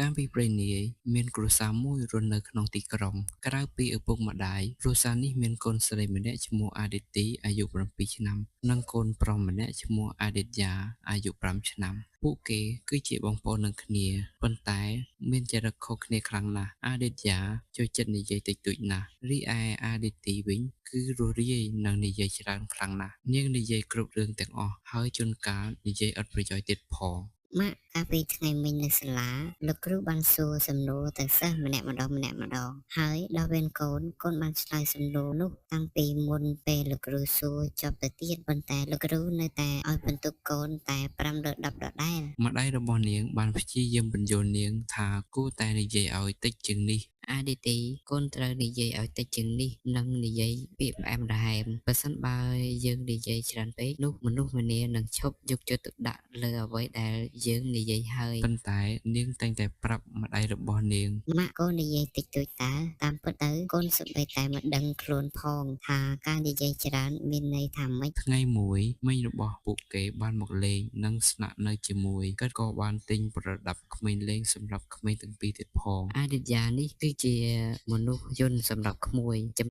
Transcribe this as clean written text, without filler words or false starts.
កាលពីព្រេងនាយ មានគ្រួសារមួយរស់នៅក្នុងទីក្រុង ក្រៅពីឪពុកម្តាយ គ្រួសារនេះមានកូនស្រីម្នាក់ឈ្មោះអាទិទី អាយុ ៧ ឆ្នាំ និងកូនប្រុសម្នាក់ឈ្មោះអាឌិត្យា អាយុ ៥ ឆ្នាំ។ ពួកគេគឺជាបងប្អូននឹងគ្នា ប៉ុន្តែមានចរិតខុសគ្នាខ្លាំងណាស់។ អាឌិត្យាចូលចិត្តនិយាយតិចតួចណាស់ រីឯអាទិទីវិញគឺរួសរាយនិងនិយាយច្រើនខ្លាំងណាស់។ នាងនិយាយគ្រប់រឿងទាំងអស់ ហើយជួនកាលនិយាយឥតប្រយោជន៍ទៀតផង។ ម៉ាក់កាលពីថ្ងៃមិញនៅសាលា លោកគ្រូបានសួរសំណួរទៅសិស្សម្នាក់ម្ដងៗ ហើយដល់វេនកូន កូនបានឆ្លើយសំណួរនោះតាំងពីមុនពេលលោកគ្រូសួរចប់ទៅទៀត ប៉ុន្តែលោកគ្រូនៅតែឲ្យពិន្ទុកូនតែ 5 លើ 10 ដដែល។ ម្តាយរបស់នាងបានព្យាយាមពន្យល់នាងថាគួរតែនិយាយឲ្យតិចជាងនេះ។ អាទិទី កូនត្រូវនិយាយឲ្យតិចជាងនេះ និងនិយាយពាក្យផ្អែមល្ហែម ប្រសិនបើយើងនិយាយច្រើនពេក នោះមនុស្សម្នានឹងឈប់យកចិត្តទុកដាក់លើអ្វីដែលយើងនិយាយហើយ។ ប៉ុន្តែនាងតែងតែប្រាប់ម្តាយរបស់នាង ម៉ាក់កូននិយាយតិចតួចតើ តាមពិតទៅកូនសូម្បីតែមិនដឹងខ្លួនផងថាការនិយាយច្រើនមានន័យថាម៉េច។ ថ្ងៃមួយ មីងរបស់ពួកគេបានមកលេងនិងស្នាក់នៅជាមួយ គាត់ក៏បានទិញប្រដាប់ក្មេងលេងសម្រាប់ក្មេងទាំងពីរទៀតផង។ អាទិត្យានេះគឺជាមនុស្សយន្តសម្រាប់ក្មួយ។